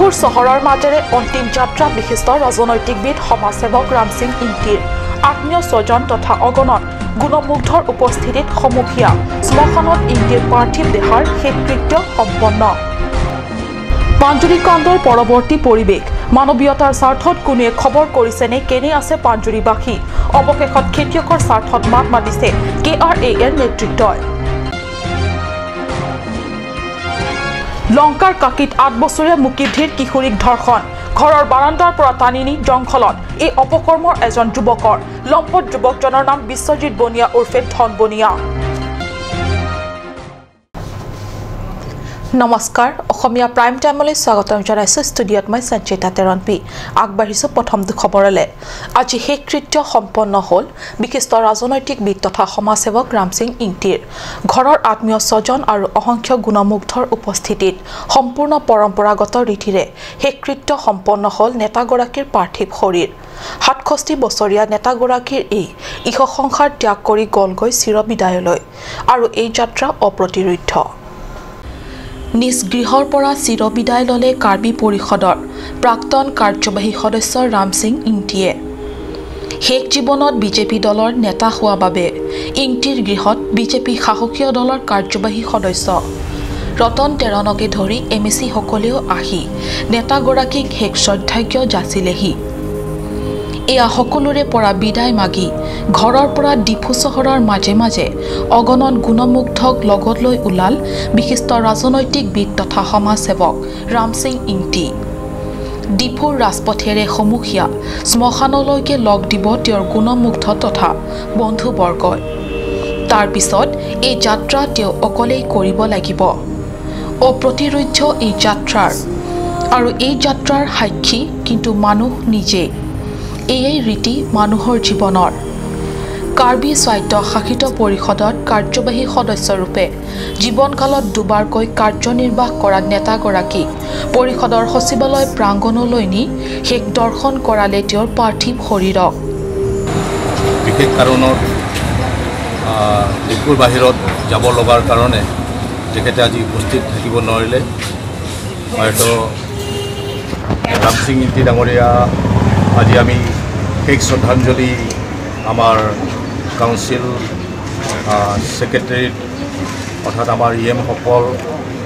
ডিফুৰ চহৰৰ মাজেৰে অন্তিম যাত্ৰা বিশিষ্ট ৰাজনৈতিকবিদ সমাজসেৱক ৰামসিং ইংতিৰ। আত্মীয় স্বজন তথা অগণন গুণমুগ্ধৰ উপস্থিতিত সমূহীয়া শ্মশানত ইংতিৰ পাৰ্থিৱ দেহাৰ শেষকৃত্য সম্পন্ন। পাঞ্জুৰি কাণ্ডৰ পৰৱৰ্তী পৰিৱেশ মানৱীয়তাৰ স্বাৰ্থত কোনোৱে খবৰ কৰিছেনে কেনে আছে পাঞ্জুৰিবাসী? অৱশেষত খেতিয়কৰ স্বাৰ্থত মাত মাতিছে KRA-ৰ নেতৃত্বই। লংকাৰ কাকীত ৮ বছৰীয়া মুকিধিৰ কিশোৰীক ধৰ্ষণ। ঘৰৰ বাৰান্দাৰ পৰা টানি নি জংঘলত এই অপকৰ্মৰ এজন যুৱকৰ। লম্পট যুৱকজনৰ নাম বিশ্বজিৎ বনিয়া ওৰফে ধন বনিয়া। নমস্কাৰ, অসমীয়া প্ৰাইম টাইমলৈ স্বাগতম জনাইছোঁ। ষ্টুডিঅ'ত মই সঞ্চিতা তেৰণপি। আগবাঢ়িছোঁ প্ৰথমটো খবৰলৈ। আজি শেষকৃত্য সম্পন্ন হ'ল বিশিষ্ট ৰাজনৈতিকবিদ তথা সমাজসেৱক ৰামসিং ইংতিৰ। ঘৰৰ আত্মীয় স্বজন আৰু অসংখ্য গুণমুগ্ধৰ উপস্থিতিত সম্পূৰ্ণ পৰম্পৰাগত ৰীতিৰে শেষকৃত্য সম্পন্ন হ'ল নেতাগৰাকীৰ পাৰ্থিৱ শৰীৰ। ৬৭ বছৰীয়া নেতাগৰাকীৰ এই ইহসংসাৰ ত্যাগ কৰি গ'লগৈ চিৰবিদায়লৈ আৰু এই যাত্ৰা অপ্ৰতিৰোধ্য। নিজ গৃহৰ পৰা চিৰবিদায় ল'লে কাৰ্বি পৰিষদৰ প্ৰাক্তন কাৰ্যবাহী সদস্য ৰামসিং ইংতিয়ে। শেষ জীৱনত বিজেপি দলৰ নেতা হোৱা বাবে ইংতিৰ গৃহত বিজেপি শাসকীয় দলৰ কাৰ্যবাহী সদস্য ৰতন তেৰণকে ধৰি MAC সকলেও আহি নেতাগৰাকীক শেষ শ্ৰদ্ধাৰ্ঘ্য যাচিলেহি। এয়া সকলোৰে পৰা বিদায় মাগি ঘৰৰ পৰা ডিফু চহৰৰ মাজে মাজে অগণন গুণমুগ্ধক লগত লৈ ওলাল বিশিষ্ট ৰাজনৈতিকবিদ তথা সমাজসেৱক ৰামসিং ইংতি। ডিফুৰ ৰাজপথেৰে সমূহীয়া শ্মশানলৈকে লগ দিব তেওঁৰ গুণমুগ্ধ তথা বন্ধুবৰ্গই। তাৰ পিছত এই যাত্ৰা তেওঁ অকলেই কৰিব লাগিব। অপ্ৰতিৰোধ্য এই যাত্ৰাৰ আৰু এই যাত্ৰাৰ সাক্ষী কিন্তু মানুহ নিজেই। এয়াই ৰীতি মানুহৰ জীৱনৰ। কাৰ্বি স্বায়ত্ত শাসিত পৰিষদত কাৰ্যবাহী সদস্যৰূপে জীৱনকালত দুবাৰকৈ কাৰ্যনিৰ্বাহ কৰা নেতাগৰাকীক পৰিষদৰ সচিবালয় প্ৰাংগণলৈ নি শেষ দৰ্শন কৰালে তেওঁৰ পাৰ্থিৱ শৰীৰক। বিশেষ কাৰণত ডিফুৰ বাহিৰত যাব লগাৰ কাৰণে তেখেতে আজি উপস্থিত থাকিব নোৱাৰিলে। হয়তো ৰামসিং ইংতি ডাঙৰীয়া আজি আমি শেষ শ্ৰদ্ধাঞ্জলি আমাৰ কাউন্সিল ছেক্ৰেটেৰীত অৰ্থাৎ আমাৰ EM সকল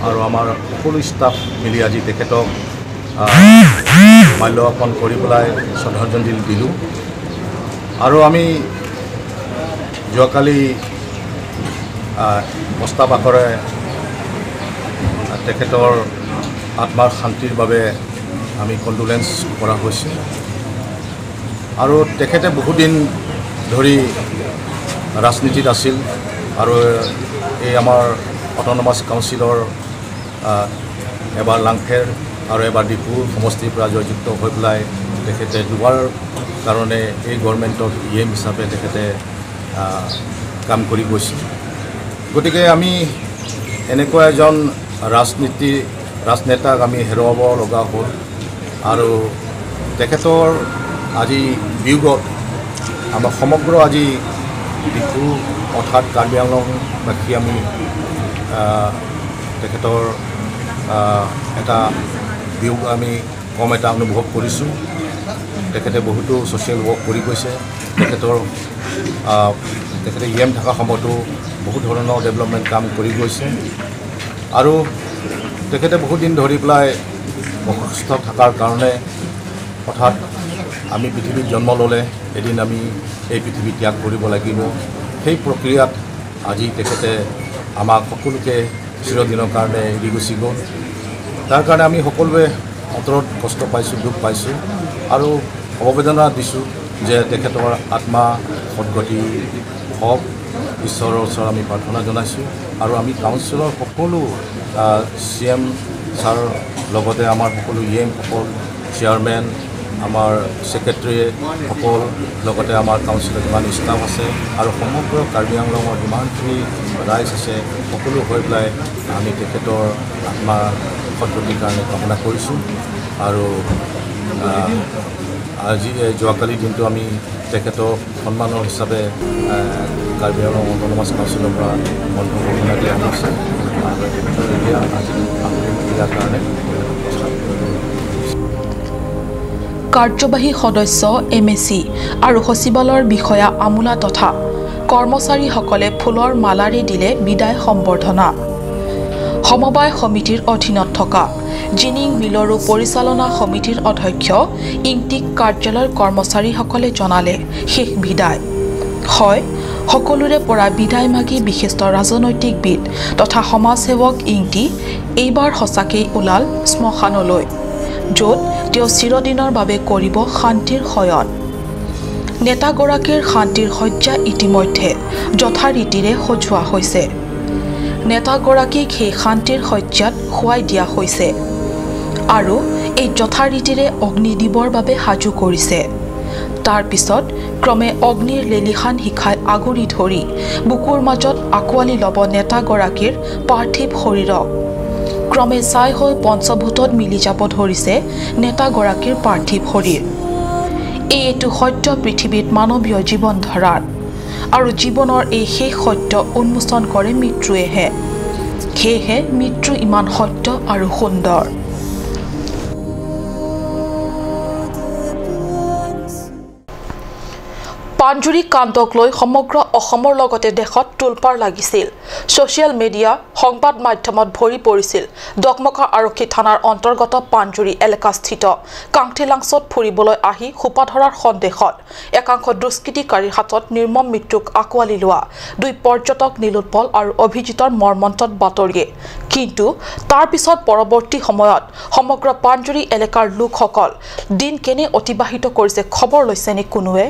আৰু আমাৰ সকলো ষ্টাফ মিলি আজি তেখেতক মাল্য অৰ্পণ কৰি পেলাই শ্ৰদ্ধাঞ্জলি দিলোঁ। আৰু আমি যোৱাকালি প্ৰস্তাৱ আকাৰে তেখেতৰ আত্মাৰ শান্তিৰ বাবে আমি কণ্ডোলেঞ্চ কৰা হৈছে। আৰু তেখেতে বহুদিন ধৰি ৰাজনীতিত আছিল আৰু এই আমাৰ অট'নমাছ কাউন্সিলৰ এবাৰ লাংফেৰ আৰু এবাৰ ডিফু সমষ্টিৰ পৰা জয়যুক্ত হৈ পেলাই তেখেতে দুবাৰ কাৰণে এই গভৰ্ণমেণ্টত EM হিচাপে তেখেতে কাম কৰি গৈছিল। গতিকে আমি এনেকুৱা এজন ৰাজনেতাক আমি হেৰুৱাব লগা হ'ল। আৰু তেখেতৰ আজি বিয়োগত আমাৰ সমগ্ৰ আজি ডিফু অৰ্থাৎ কাৰ্বি আংলংবাসী আমি তেখেতৰ এটা বিয়োগ আমি কম এটা অনুভৱ কৰিছোঁ। তেখেতে বহুতো ছ'চিয়েল ৱৰ্ক কৰি গৈছে। তেখেতে EM থকা সময়তো বহুত ধৰণৰ ডেভেলপমেণ্ট কাম কৰি গৈছে। আৰু তেখেতে বহুত দিন ধৰি পেলাই অসুস্থ থকাৰ কাৰণে অৰ্থাৎ আমি পৃথিৱীত জন্ম ল'লে এদিন আমি এই পৃথিৱী ত্যাগ কৰিব লাগিব। সেই প্ৰক্ৰিয়াত আজি তেখেতে আমাক সকলোকে চিৰদিনৰ কাৰণে এৰি গুচি গ'ল। তাৰ কাৰণে আমি সকলোৱে অন্তৰত কষ্ট পাইছোঁ, দুখ পাইছোঁ আৰু সমবেদনা দিছোঁ যে তেখেতৰ আত্মা সদগতি হওক, ঈশ্বৰৰ ওচৰত আমি প্ৰাৰ্থনা জনাইছোঁ। আৰু আমি কাউন্সিলৰ সকলো CM sir লগতে আমাৰ সকলো EM সকল, চেয়াৰমেন, আমাৰ ছেক্ৰেটেৰীসকল, লগতে আমাৰ কাউন্সিলৰ যিমান ষ্টাফ আছে আৰু সমগ্ৰ কাৰ্বি আংলঙৰ যিমানখিনি ৰাইজ আছে সকলো হৈ পেলাই আমি তেখেতৰ আত্মাৰ সদগতিৰ কাৰণে কামনা কৰিছোঁ। আৰু আজি যোৱাকালি দিনটো আমি তেখেতৰ সন্মানৰ হিচাপে কাৰ্বি আংলং অট'নমাছ কাউন্সিলৰ পৰা বন্ধ ঘোষণা দিয়া হৈছে। আৰু তেখেতৰ এতিয়া আজি আন্তৰিক ক্ৰিয়াৰ কাৰণে প্ৰস্তাৱ কৰিলোঁ। কাৰ্যবাহী সদস্য, MAC আৰু সচিবালয়ৰ বিষয়া আমোলা তথা কৰ্মচাৰীসকলে ফুলৰ মালাৰে দিলে বিদায় সম্বৰ্ধনা। সমবায় সমিতিৰ অধীনত থকা জিনিং মিলৰো পৰিচালনা সমিতিৰ অধ্যক্ষ ইংতিক কাৰ্যালয়ৰ কৰ্মচাৰীসকলে জনালে শেষ বিদায়। হয়, সকলোৰে পৰা বিদায় মাগি বিশিষ্ট ৰাজনৈতিকবিদ তথা সমাজসেৱক ইংতি এইবাৰ সঁচাকেই ওলাল শ্মশানলৈ, য'ত তেওঁ চিৰদিনৰ বাবে কৰিব শান্তিৰ শয়ন। নেতাগৰাকীৰ শান্তিৰ শয্যা ইতিমধ্যে যথাৰীতিৰে সজোৱা হৈছে। নেতাগৰাকীক সেই শান্তিৰ শয্যাত শুৱাই দিয়া হৈছে আৰু এই যথাৰীতিৰে অগ্নি দিবৰ বাবে সাজু কৰিছে। তাৰ পিছত ক্ৰমে অগ্নিৰ লেলিহান শিখাই আগুৰি ধৰি বুকুৰ মাজত আঁকোৱালি ল'ব নেতাগৰাকীৰ পাৰ্থিৱ শৰীৰক। ক্ৰমে ছাই হৈ পঞ্চভূতত মিলি যাব ধৰিছে নেতাগৰাকীৰ পাৰ্থিৱ শৰীৰ। এই এইটো সত্য পৃথিৱীত মানৱীয় জীৱন ধৰাৰ আৰু জীৱনৰ এই শেষ সত্য উন্মোচন কৰে মৃত্যুৱেহে। সেয়েহে মৃত্যু ইমান সত্য আৰু সুন্দৰ। পাঞ্জুৰি কাণ্ডক লৈ সমগ্ৰ অসমৰ লগতে দেশত তোলপাৰ লাগিছিল। ছ'চিয়েল মিডিয়া, সংবাদ মাধ্যমত ভৰি পৰিছিল ডকমকা আৰক্ষী থানাৰ অন্তৰ্গত পাঞ্জুৰি এলেকাস্থিত কাংথিলাংছত ফুৰিবলৈ আহি সোপাধৰাৰ সন্দেহত একাংশ দুষ্কৃতিকাৰীৰ হাতত নিৰ্মম মৃত্যুক আঁকোৱালি লোৱা দুই পৰ্যটক নীলোৎপল আৰু অভিজিতৰ মৰ্মন্তুদ বাতৰিয়ে। কিন্তু তাৰ পিছত পৰৱৰ্তী সময়ত সমগ্ৰ পাঞ্জুৰি এলেকাৰ লোকসকল দিন কেনে অতিবাহিত কৰিছে খবৰ লৈছেনে কোনোৱে?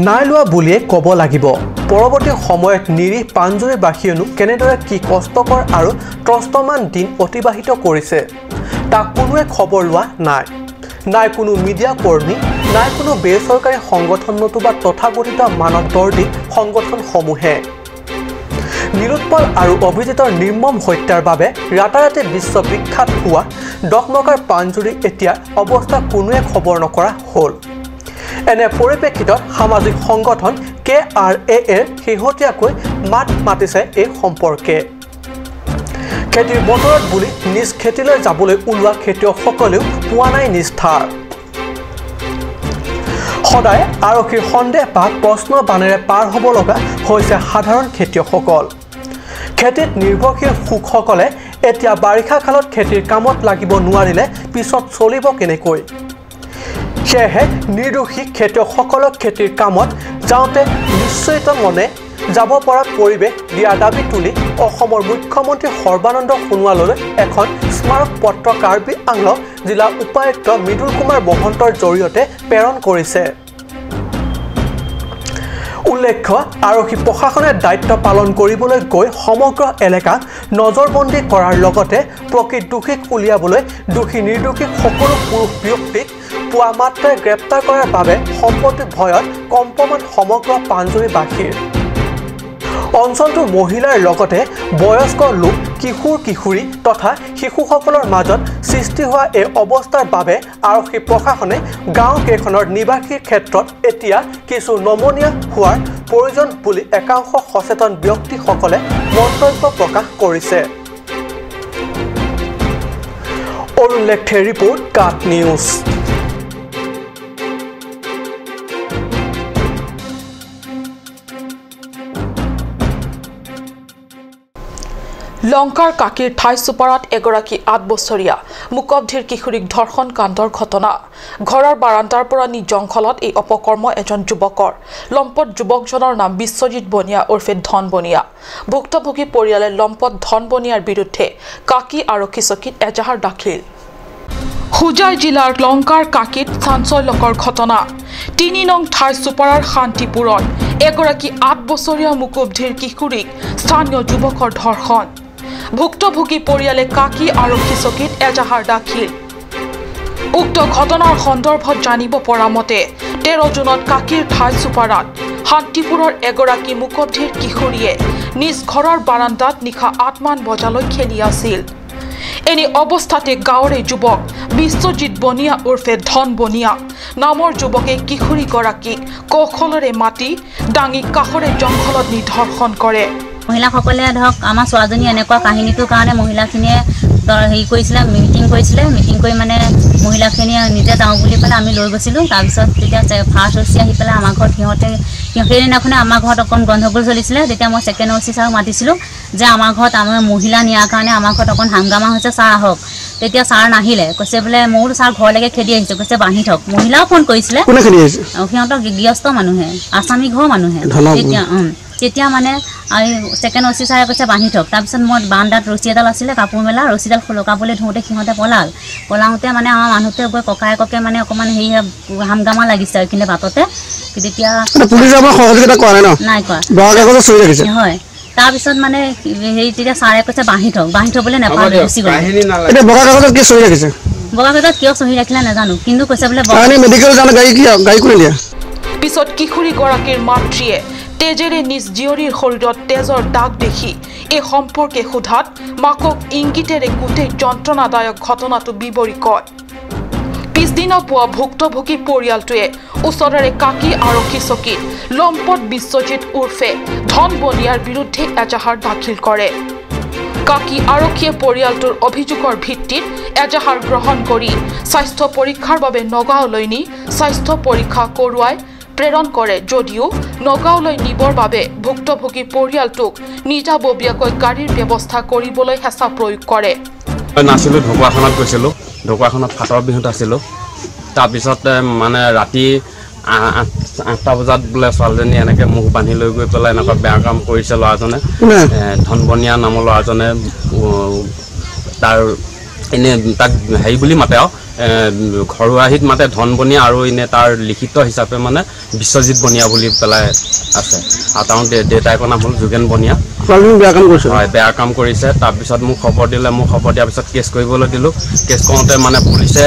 নাই লোৱা বুলিয়ে ক'ব লাগিব। পৰৱৰ্তী সময়ত নিৰীহ পাঞ্জুৰিবাসীয়েনো কেনেদৰে কি কষ্টকৰ আৰু ত্ৰস্তমান দিন অতিবাহিত কৰিছে তাক কোনোৱে খবৰ লোৱা নাই। নাই কোনো মিডিয়া কৰ্মী, নাই কোনো বেচৰকাৰী সংগঠন নতুবা তথাকথিত মানৱ দৰ্দী সংগঠনসমূহে। নীলোৎপল আৰু অভিজিতৰ নিৰ্মম হত্যাৰ বাবে ৰাতাৰাতি বিশ্ববিখ্যাত হোৱা ডকমকাৰ পাঞ্জুৰি এতিয়া অৱস্থা কোনোৱে খবৰ নকৰা হ'ল। এনে পৰিপ্ৰেক্ষিতত সামাজিক সংগঠন KRA এৰ শেহতীয়াকৈ মাত মাতিছে এই সম্পৰ্কে। খেতিৰ বতৰত বুলি নিজ খেতিলৈ যাবলৈ ওলোৱা খেতিয়কসকলেও পোৱা নাই নিষ্ঠাৰ। সদায় আৰক্ষীৰ সন্দেহ বা প্ৰশ্ন বানেৰে পাৰ হ'ব লগা হৈছে সাধাৰণ খেতিয়কসকল। খেতিত নিৰ্ভৰশীল লোকসকলে এতিয়া বাৰিষা কালত খেতিৰ কামত লাগিব নোৱাৰিলে পিছত চলিব কেনেকৈ? সেয়েহে নিৰ্দোষী খেতিয়কসকলক খেতিৰ কামত যাওঁতে নিশ্চিত মনে যাব পৰা পৰিৱেশ দিয়াৰ দাবী তুলি অসমৰ মুখ্যমন্ত্ৰী সৰ্বানন্দ সোণোৱাললৈ এখন স্মাৰক পত্ৰ কাৰ্বি আংলং জিলা উপায়ুক্ত মৃদুল কুমাৰ মহন্তৰ জৰিয়তে প্ৰেৰণ কৰিছে। উল্লেখ্য, আৰক্ষী প্ৰশাসনে দায়িত্ব পালন কৰিবলৈ গৈ সমগ্ৰ এলেকা নজৰবন্দী কৰাৰ লগতে প্ৰকৃত দোষীক উলিয়াবলৈ দোষী নিৰ্দোষী সকলো পুৰুষ ব্যক্তিক পোৱা মাত্ৰাই গ্ৰেপ্তাৰ কৰাৰ বাবে সম্প্ৰতি ভয়ত কম্পমান সমগ্ৰ পাঞ্জুৰিবাসীৰ। অঞ্চলটোৰ মহিলাৰ লগতে বয়স্ক লোক, কিশোৰ কিশোৰী তথা শিশুসকলৰ মাজত সৃষ্টি হোৱা এই অৱস্থাৰ বাবে আৰক্ষী প্ৰশাসনে গাঁও কেইখনৰ নিবাসীৰ ক্ষেত্ৰত এতিয়া কিছু নমনীয় হোৱাৰ প্ৰয়োজন বুলি একাংশ সচেতন ব্যক্তিসকলে মন্তব্য প্ৰকাশ কৰিছে। অৰুণ লেখথে ৰিপৰ্ট, কাট নিউজ। লংকাৰ কাকীৰ ঠাইচুপাৰাত এগৰাকী ৮ বছৰীয়া মুকবধিৰ কিশোৰীক ধৰ্ষণ কাণ্ডৰ ঘটনা। ঘৰৰ বাৰাণ্ডাৰ পৰা নি জংঘলত এই অপকৰ্ম এজন যুৱকৰ। লম্পট যুৱকজনৰ নাম বিশ্বজিৎ বনিয়া ওৰফে ধন বনিয়া। ভুক্তভোগী পৰিয়ালে লম্পট ধন বনিয়াৰ বিৰুদ্ধে কাকী আৰক্ষী চকীত এজাহাৰ দাখিল। হোজাই জিলাৰ লংকাৰ কাকীত চাঞ্চল্যকৰ ঘটনা। ৩ নং ঠাইচুপাৰাৰ শান্তিপুৰত এগৰাকী ৮ বছৰীয়া মুকবধিৰ কিশোৰীক স্থানীয় যুৱকৰ ধৰ্ষণ। ভুক্তভোগী পৰিয়ালে কাকী আৰক্ষী চকীত এজাহাৰ দাখিল। উক্ত ঘটনাৰ সন্দৰ্ভত জানিব পৰা মতে ১৩ জুনত কাকীৰ ঠাইচুপাৰাত শান্তিপুৰৰ এগৰাকী মুকবধিৰ কিশোৰীয়ে নিজ ঘৰৰ বাৰাণ্ডাত নিশা ৮ মান বজালৈ খেলি আছিল। এনে অৱস্থাতে গাঁৱৰে যুৱক বিশ্বজিৎ বনিয়া ওৰফে ধন বনিয়া নামৰ যুৱকে কিশোৰীগৰাকীক কৌশলেৰে মাতি দাঙি কাষৰে জংঘলত নি ধৰ্ষণ কৰে। মহিলাসকলে ধৰক আমাৰ ছোৱালীজনী এনেকুৱা কাহিনীটোৰ কাৰণে মহিলাখিনিয়ে হেৰি কৰিছিলে, মিটিং কৰিছিলে। মিটিং কৰি মানে মহিলাখিনিয়ে নিজে যাওঁ বুলি পেলাই আমি লৈ গৈছিলোঁ। তাৰপিছত তেতিয়া ফাৰ্ষ্ট অ' চি আহি পেলাই আমাৰ ঘৰত সিহঁতে সেইদিনাখনে আমাৰ ঘৰত অকণ গণ্ডগোল চলিছিলে। তেতিয়া মই ছেকেণ্ড অ' চি ছাৰক মাতিছিলোঁ যে আমাৰ ঘৰত আমাৰ মহিলা নিয়াৰ কাৰণে আমাৰ ঘৰত অকণ হাংগামা হৈছে, ছাৰ আহক। তেতিয়া ছাৰ নাহিলে, কৈছে বোলে ময়ো ছাৰ ঘৰলৈকে খেদি আহিছোঁ, কৈছে বান্ধি থওক। মহিলাও ফোন কৰিছিলে, সিহঁতক গৃহস্থ মানুহে, আছামী ঘৰৰ মানুহে। তেতিয়া তেতিয়া মানে ছেকেণ্ড অ' চি ছাৰে কৈছে বান্ধি থওক। তাৰপিছত মই বান্দাত ৰছী এডাল আছিলে, কাপোৰ মেলা ৰছীডাল লগাবলৈ ধৰোঁতে সিহঁতে পলাল। পলাওঁতে মানে আমাৰ মানুহটোৱে গৈ ককায়েককে মানে অকণমান হেৰি হামগামা লাগিছে এইখিনি বাটতে। তেতিয়া নাই কৰা হয়। তাৰপিছত মানে হেৰি তেতিয়া ছাৰে কৈছে বান্ধি থওক, বান্ধি থ'বলৈ নাপালে গুচি গ'ল। বগা কাগজত কিয় চহী ৰাখিলে নাজানো, কিন্তু কৈছে বোলে। পিছত কিশোৰীগৰাকীৰ মাতৃয়ে তেজেৰে নিজ জীয়ৰীৰ শৰীৰত তেজৰ দাগ দেখি এই সম্পৰ্কে সোধাত মাকক ইংগিতেৰে গোটেই যন্ত্ৰণাদায়ক ঘটনাটো বিৱৰি কয়। পিছদিনা পুৱা ভুক্তভোগী পৰিয়ালটোৱে ওচৰৰে কাকি আৰক্ষী চকীত লম্পট বিশ্বজিৎ উৰ্ফে ধন বনিয়াৰ বিৰুদ্ধে এজাহাৰ দাখিল কৰে। কাকি আৰক্ষীয়ে পৰিয়ালটোৰ অভিযোগৰ ভিত্তিত এজাহাৰ গ্ৰহণ কৰি স্বাস্থ্য পৰীক্ষাৰ বাবে নগাঁৱলৈ নি স্বাস্থ্য পৰীক্ষা কৰোৱাই প্ৰেৰণ কৰে যদিও নগাঁৱলৈ নিবৰ বাবে ভুক্তভোগী পৰিয়ালটোক নিজাববীয়াকৈ গাড়ীৰ ব্যৱস্থা কৰিবলৈ হেঁচা প্ৰয়োগ কৰে। নাছিলোঁ, ঢকুৱাখানাত গৈছিলোঁ, ঢকুৱাখানাত ফাটৰ বিহুত আছিলোঁ। তাৰপিছতে মানে ৰাতি ৮টা বজাত বোলে ছোৱালীজনী এনেকৈ মুখ বান্ধি লৈ গৈ পেলাই এনেকুৱা বেয়া কাম কৰিছে ল'ৰাজনে, ধনবনীয়া নামৰ ল'ৰাজনে। তাৰ এনেই তাক হেৰি বুলি মাতে আৰু ঘৰুৱাহিত মাতে ধনবনীয়া, আৰু এনেই তাৰ লিখিত হিচাপে মানে বিশ্বজিৎ বনিয়া বুলি পেলাই আছে। আৰু তেওঁৰ দেউতাকৰ নাম হ'ল যোগেন বনিয়া। হয়, বেয়া কাম কৰিছে। তাৰপিছত মোক খবৰ দিলে, মোক খবৰ দিয়াৰ পিছত কেছ কৰিবলৈ দিলোঁ। কেছ কৰোঁতে মানে পুলিচে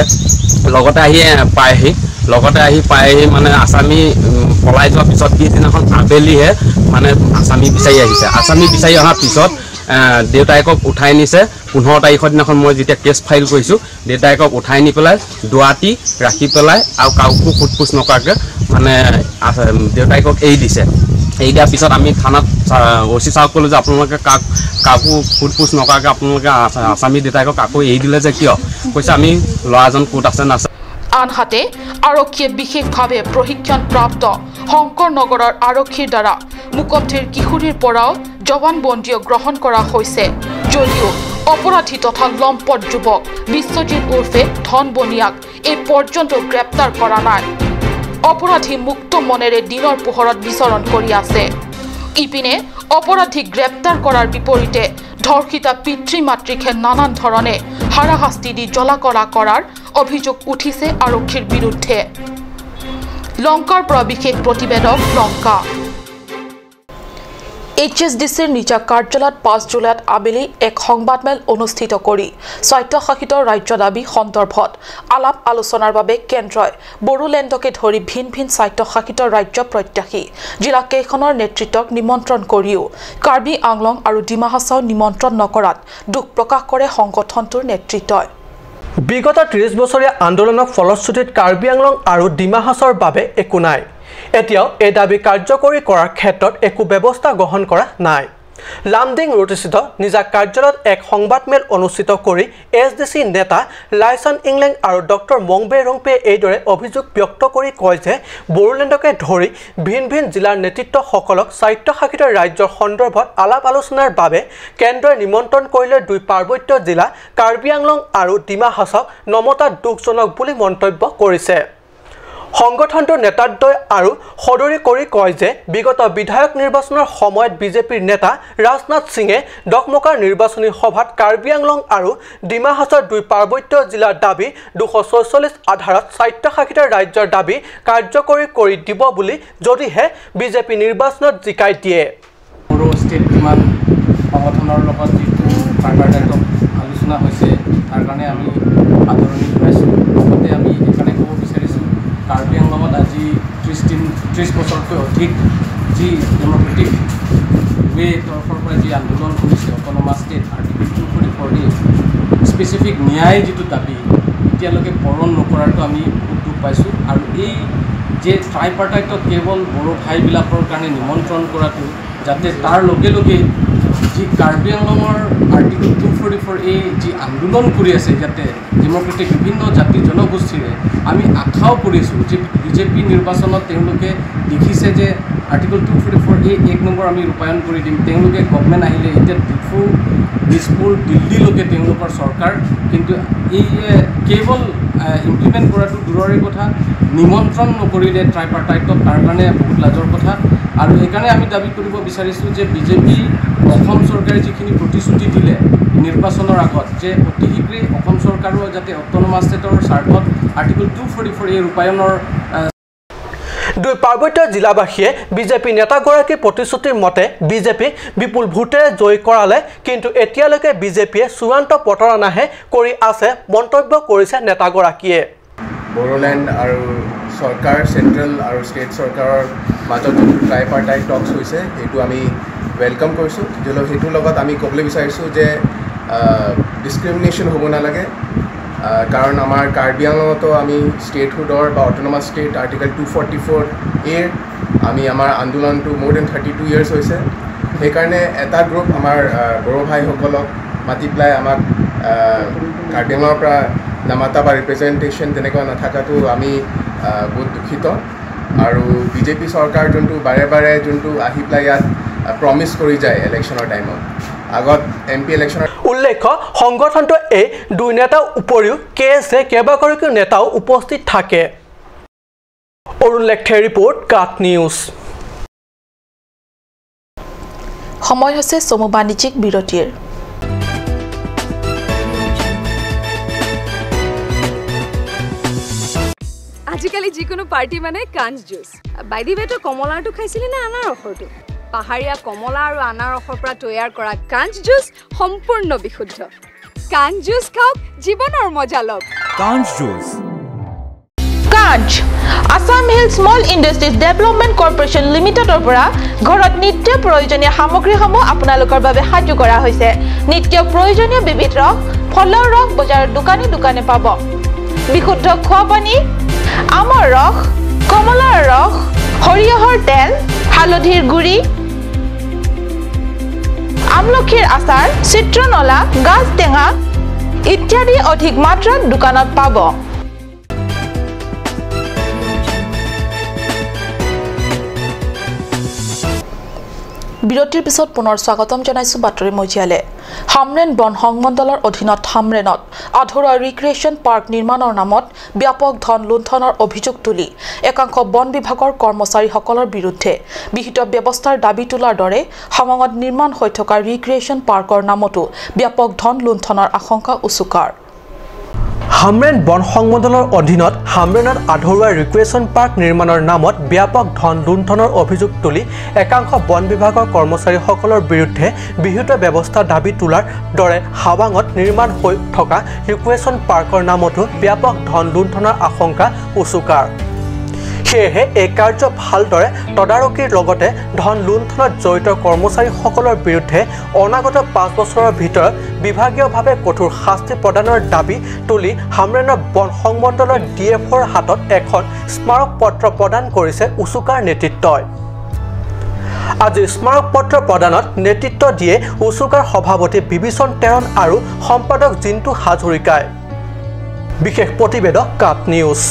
লগতে আহি পায়হি, লগতে আহি পায়হি মানে আছামী পলাই যোৱাৰ পিছত পিছদিনাখন আবেলিহে মানে আছামী বিচাৰি আহিছে। আছামী বিচাৰি অহাৰ পিছত দেউতাকক উঠাই নিছে। ১৫ তাৰিখৰ দিনাখন মই যেতিয়া কেছ ফাইল কৰিছোঁ, দেউতাকক উঠাই নি পেলাই দুৱাতি ৰাখি পেলাই আৰু কাকো সোধ পোছ নকৰাকৈ মানে দেউতাকক এৰি দিছে। এৰি দিয়াৰ পিছত আমি থানাত অ' চি ছাৰক ক'লোঁ যে আপোনালোকে কাকো সোধ পোছ নকৰাকৈ আপোনালোকে আছামী দেউতাকক আকৌ এৰি দিলে যে কিয়? কৈছে আমি ল'ৰাজন ক'ত আছে নাছে। আনহাতে আৰক্ষীয়ে বিশেষভাৱে প্ৰশিক্ষণপ্ৰাপ্ত শংকৰ নগৰৰ আৰক্ষীৰ দ্বাৰা মুকবধিৰ কিশোৰীৰ পৰাও জবানবন্দীও গ্ৰহণ কৰা হৈছে যদিও অপৰাধী তথা লম্পট যুৱক বিশ্বজিৎ উৰ্ফে ধন বনিয়াক এই পৰ্যন্ত গ্ৰেপ্তাৰ কৰা নাই। অপৰাধী মুক্ত মনেৰে দিনৰ পোহৰত বিচৰণ কৰি আছে। ইপিনে অপৰাধীক গ্ৰেপ্তাৰ কৰাৰ বিপৰীতে ধৰ্ষিতা পিতৃ মাতৃকহে নানান ধৰণে হাৰাশাস্তি দি জ্বলাকলা কৰাৰ অভিযোগ উঠিছে আৰক্ষীৰ বিৰুদ্ধে। লংকাৰ পৰা বিশেষ প্ৰতিবেদক, লংকা। এইচ এছ ডি চিৰ নিজা কাৰ্যালয়ত ৫ জুলাইত আবেলি এক সংবাদমেল অনুষ্ঠিত কৰি স্বায়ত্তশাসিত ৰাজ্য দাবী সন্দৰ্ভত আলাপ আলোচনাৰ বাবে কেন্দ্ৰই বড়োলেণ্ডকে ধৰি ভিন ভিন স্বায়ত্তশাসিত ৰাজ্য প্ৰত্যাশী জিলাকেইখনৰ নেতৃত্বক নিমন্ত্ৰণ কৰিও কাৰ্বি আংলং আৰু ডিমা হাছাও নিমন্ত্ৰণ নকৰাত দুখ প্ৰকাশ কৰে সংগঠনটোৰ নেতৃত্বই। বিগত ৩০ বছৰীয়া আন্দোলনৰ ফলশ্ৰুতিত কাৰ্বি আংলং আৰু ডিমা হাছাওৰ বাবে একো নাই। এতিয়াও এই দাবী কাৰ্যকৰী কৰাৰ ক্ষেত্ৰত একো ব্যৱস্থা গ্ৰহণ কৰা নাই। লামডিং ৰোডস্থিত নিজা কাৰ্যালয়ত এক সংবাদমেল অনুষ্ঠিত কৰি এছ ডি চি নেতা লাইচন ইংলেং আৰু ডক্টৰ মংবে ৰংপে এইদৰে অভিযোগ ব্যক্ত কৰি কয় যে বড়োলেণ্ডকে ধৰি ভিন ভিন জিলাৰ নেতৃত্বসকলক স্বায়ত্তশাসিত ৰাজ্যৰ সন্দৰ্ভত আলাপ আলোচনাৰ বাবে কেন্দ্ৰই নিমন্ত্ৰণ কৰিলে দুই পাৰ্বত্য জিলা কাৰ্বি আংলং আৰু ডিমা হাছাওক নমতা দুখজনক বুলি মন্তব্য কৰিছে। সংগঠনটোৰ নেতাদ্বয় আৰু সদৰি কৰি কয় যে বিগত বিধায়ক নিৰ্বাচনৰ সময়ত বিজেপিৰ নেতা ৰাজনাথ সিঙে ডকমকাৰ নিৰ্বাচনী সভাত কাৰ্বি আংলং আৰু ডিমা হাছাওৰ দুই পাৰ্বত্য জিলাৰ দাবী 246 আধাৰত স্বায়ত্তশাসিত ৰাজ্যৰ দাবী কাৰ্যকৰী কৰি দিব বুলি যদিহে বিজেপি নিৰ্বাচনত জিকাই দিয়ে। বড়ো ষ্টেট কিমান সংগঠনৰ লগত যিটো ট্ৰাইপাৰ্টাইটক আলোচনা হৈছে তাৰ কাৰণে আমি আদৰণি জনাইছোঁ। লগতে আমি এইকাৰণে ক'ব বিচাৰিছোঁ কাৰ্বি আংলঙত আজি 30 বছৰতকৈ অধিক যি ডেম'ক্ৰেটিক ৱে তৰফৰ পৰা যি আন্দোলন কৰিছে অট'নমাছ ষ্টেট আৰ্টিকল 244 স্পেচিফিক ন্যায় যিটো দাবী এতিয়ালৈকে পূৰণ নকৰাটো আমি বহুত দুখ পাইছোঁ। আৰু এই যে ট্ৰাইপাৰ্টাইটত কেৱল বড়ো ভাইবিলাকৰ কাৰণে নিমন্ত্ৰণ কৰাটো যাতে তাৰ লগে লগে যি কাৰ্বি আংলঙৰ আৰ্টিকল 244A যি আন্দোলন কৰি আছে ইয়াতে ডেম'ক্ৰেটিক বিভিন্ন জাতি জনগোষ্ঠীৰে, আমি আশাও কৰিছোঁ যে বিজেপি নিৰ্বাচনত তেওঁলোকে দেখিছে যে আৰ্টিকল 244A 1 number আমি ৰূপায়ণ কৰি দিম। তেওঁলোকে গভমেণ্ট আহিলে এতিয়া ডিফু, দিছপুৰ, দিল্লীলৈকে তেওঁলোকৰ চৰকাৰ, কিন্তু এই কেৱল ইমপ্লিমেণ্ট কৰাটো দূৰৰে কথা, নিমন্ত্ৰণ নকৰিলে ট্ৰাইপাৰ্টাইটক, তাৰ কাৰণে বহুত লাজৰ কথা। আৰু সেইকাৰণে আমি দাবী কৰিব বিচাৰিছোঁ যে বিজেপি অসম চৰকাৰে যিখিনি প্ৰতিশ্ৰুতি দিলে নিৰ্বাচনৰ আগত যে অতি শীঘ্ৰেই অসম চৰকাৰো যাতে অট'নমাছ ষ্টেটৰ স্বাৰ্থত আৰ্টিকল 244A ৰূপায়ণৰ দুই পাৰ্বত্য জিলাবাসীয়ে বিজেপি নেতাগৰাকীৰ প্ৰতিশ্ৰুতিৰ মতে বিজেপিক বিপুল ভোটেৰে জয়ী কৰালে, কিন্তু এতিয়ালৈকে বিজেপিয়ে চূড়ান্ত প্ৰতাৰণাহে কৰি আছে মন্তব্য কৰিছে নেতাগৰাকীয়ে। বড়োলেণ্ড আৰু চৰকাৰ, চেণ্ট্ৰেল আৰু ষ্টেট চৰকাৰৰ মাজত যিটো ট্ৰাইপাৰ্টাইট টক্স হৈছে সেইটো আমি welcome কৰিছোঁ। সেইটোৰ লগত আমি ক'বলৈ বিচাৰিছোঁ যে ডিছক্ৰিমিনেশ্যন হ'ব নালাগে, কাৰণ আমাৰ কাৰ্বি আংলঙতো আমি ষ্টেটহুডৰ বা অট'নমাছ ষ্টেট আৰ্টিকল 244A আমি আমাৰ আন্দোলনটো মোৰ then 32 years হৈছে। সেইকাৰণে এটা গ্ৰুপ আমাৰ বড়ো ভাইসকলক মাতি পেলাই আমাক কাৰ্বি আংলঙৰ পৰা নামাতা বা ৰিপ্ৰেজেণ্টেশ্যন তেনেকুৱা নাথাকাটো আমি বহুত দুখিত। আৰু বিজেপি চৰকাৰ যোনটো বাৰে বাৰে যোনটো আহি পেলাই ইয়াত প্ৰমিছ কৰি যায় ইলেকশ্যনৰ টাইমত, আগত এম পি ইলেকশ্যনৰ। উল্লেখ্য, সংগঠনটোৰ এই দুই নেতাৰ উপৰিও কে এছ এ কেইবাগৰাকীও নেতাও উপস্থিত থাকে। অৰুণ লেখথেৰ ৰিপৰ্ট, কাট নিউজ। সময় হৈছে চমু বাণিজ্যিক বিৰতিৰ। আজিকালি যিকোনো পাৰ্টি মানে কাঞ্চ জুচ। বাই the ৱে, তই কমলাৰটো খাইছিলি নে আনাৰসৰটো? পাহাৰীয়া কমলা আৰু আনাৰসৰ পৰা তৈয়াৰ কৰা কাঞ্চ জুচ সম্পূৰ্ণ বিশুদ্ধ। কাঞ্চ জুচ খাওক, জীৱনৰ মজা লওক। কাঞ্চ juice. Kanch Assam hill small industries development corporation লিমিটেডৰ পৰা ঘৰত নিত্য প্ৰয়োজনীয় সামগ্ৰীসমূহ আপোনালোকৰ বাবে সাজু কৰা হৈছে। নিত্য প্ৰয়োজনীয় বিবিধ ৰস, ফলৰ ৰস বজাৰৰ দোকানে দোকানে পাব। বিশুদ্ধ খোৱা পানী, আমৰ ৰস, কমলাৰ ৰস, সৰিয়হৰ তেল, হালধিৰ গুড়ি, আমলখিৰ আচাৰ, চিত্ৰনলা, গাজ টেঙা ইত্যাদি অধিক মাত্ৰাত দোকানত পাব। বিৰতিৰ পিছত পুনৰ স্বাগতম জনাইছো বাতৰি মজিয়ালে। হামৰেন বন সংমণ্ডলৰ অধীনত হামৰেনত আধৰুৱা ৰিক্ৰিয়েশ্যন পাৰ্ক নিৰ্মাণৰ নামত ব্যাপক ধন লুণ্ঠনৰ অভিযোগ তুলি একাংশ বন বিভাগৰ কৰ্মচাৰীসকলৰ বিৰুদ্ধে বিহিত ব্যৱস্থাৰ দাবী তোলাৰ দৰে হাৱাঙত নিৰ্মাণ হৈ থকা ৰিক্ৰিয়েশ্যন পাৰ্কৰ নামতো ব্যাপক ধন লুণ্ঠনৰ আশংকা উচুকাৰ। হামৰেন বন সংমণ্ডলৰ অধীনত হামৰেনত আধৰুৱা ৰিক্ৰিয়েশ্যন পাৰ্ক নিৰ্মাণৰ নামত ব্যাপক ধন লুণ্ঠনৰ অভিযোগ তুলি একাংশ বন বিভাগৰ কৰ্মচাৰীসকলৰ বিৰুদ্ধে বিহিত ব্যৱস্থা দাবী তোলাৰ দৰে হাৱাঙত নিৰ্মাণ হৈ থকা ৰিক্ৰিয়েশ্যন পাৰ্কৰ নামতো ব্যাপক ধন লুণ্ঠনৰ আশংকা উচুকাৰ। সেয়েহে এই কাৰ্য ভালদৰে তদাৰকীৰ লগতে ধন লুণ্ঠনত জড়িত কৰ্মচাৰীসকলৰ বিৰুদ্ধে অনাগত 5 বছৰৰ ভিতৰত বিভাগীয়ভাৱে কঠোৰ শাস্তি প্ৰদানৰ দাবী তুলি হামৰেনৰ বন সংমণ্ডলৰ ডি এফৰ হাতত এখন স্মাৰক পত্ৰ প্ৰদান কৰিছে উচুকাৰ নেতৃত্বই। আজি স্মাৰক পত্ৰ প্ৰদানত নেতৃত্ব দিয়ে উচুকাৰ সভাপতি বিভীষণ তেৰণ আৰু সম্পাদক জিন্তু হাজৰিকাই। বিশেষ প্ৰতিবেদক, কাট নিউজ।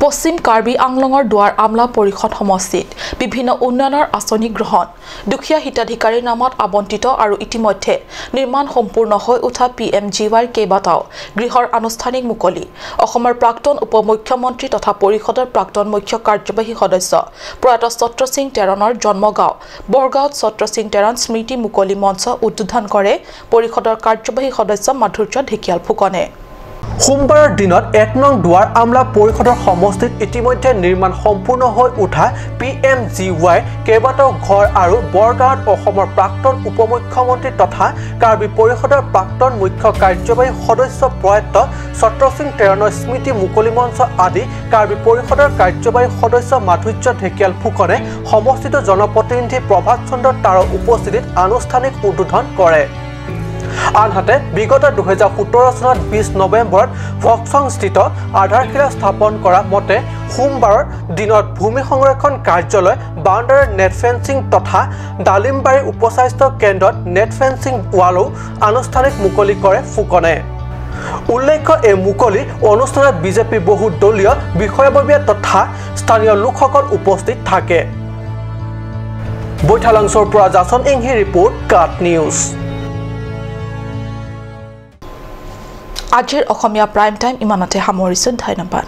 পশ্চিম কাৰ্বি আংলঙৰ দুৱাৰ আমলা পৰিষদ সমষ্টিত বিভিন্ন উন্নয়নৰ আঁচনি গ্ৰহণ, দুখীয়া হিতাধিকাৰীৰ নামত আবণ্টিত আৰু ইতিমধ্যে নিৰ্মাণ সম্পূৰ্ণ হৈ উঠা পি এম জি ৱাইৰ কেইবাটাও গৃহৰ আনুষ্ঠানিক মুকলি। অসমৰ প্ৰাক্তন উপ মুখ্যমন্ত্ৰী তথা পৰিষদৰ প্ৰাক্তন মুখ্য কাৰ্যবাহী সদস্য প্ৰয়াত ছত্ৰ সিং তেৰণৰ জন্মগাঁও বৰগাঁৱত ছত্ৰ সিং তেৰণ স্মৃতি মুকলি মঞ্চ উদ্বোধন কৰে পৰিষদৰ কাৰ্যবাহী সদস্য মাধুৰ্য ঢেকিয়াল ফুকনে। সোমবাৰৰ দিনত 1 নং দুৱাৰ আমলা পৰিষদৰ সমষ্টিত ইতিমধ্যে নিৰ্মাণ সম্পূৰ্ণ হৈ উঠা পি এম জি ৱাইৰ কেইবাটাও ঘৰ আৰু বৰগাঁৱত অসমৰ প্ৰাক্তন উপ মুখ্যমন্ত্ৰী তথা কাৰ্বি পৰিষদৰ প্ৰাক্তন মুখ্য কাৰ্যবাহী সদস্য প্ৰয়াত ছত্ৰ সিং তেৰণৰ স্মৃতি মুকলি মঞ্চ আদি কাৰ্বি পৰিষদৰ কাৰ্যবাহী সদস্য মাধুৰ্য ঢেকিয়াল ফুকনে সমষ্টিত জনপ্ৰতিনিধি প্ৰভাত চন্দ্ৰ তাৰৰ উপস্থিতিত আনুষ্ঠানিক উদ্বোধন কৰে। আনহাতে বিগত 2017 চনত 20 নৱেম্বৰত ভকচংস্থিত আধাৰশিলা স্থাপন কৰা মতে সোমবাৰৰ দিনত ভূমি সংৰক্ষণ কাৰ্যালয় বাউণ্ডাৰীৰ নেট ফেন্সিং তথা ডালিমবাৰী উপস্বাস্থ্য কেন্দ্ৰত নেট ফেন্সিং ৱালো আনুষ্ঠানিক মুকলি কৰে ফুকনে। উল্লেখ্য এই মুকলি অনুষ্ঠানত বিজেপিৰ বহু দলীয় বিষয়াববীয়া তথা স্থানীয় লোকসকল উপস্থিত থাকে। বৈঠালাংছৰ পৰা জাচন ইংহি ৰিপৰ্ট, কাট নিউজ। আজিৰ অসমীয়া প্ৰাইম টাইম ইমানতে সামৰিছোঁ। ধন্যবাদ।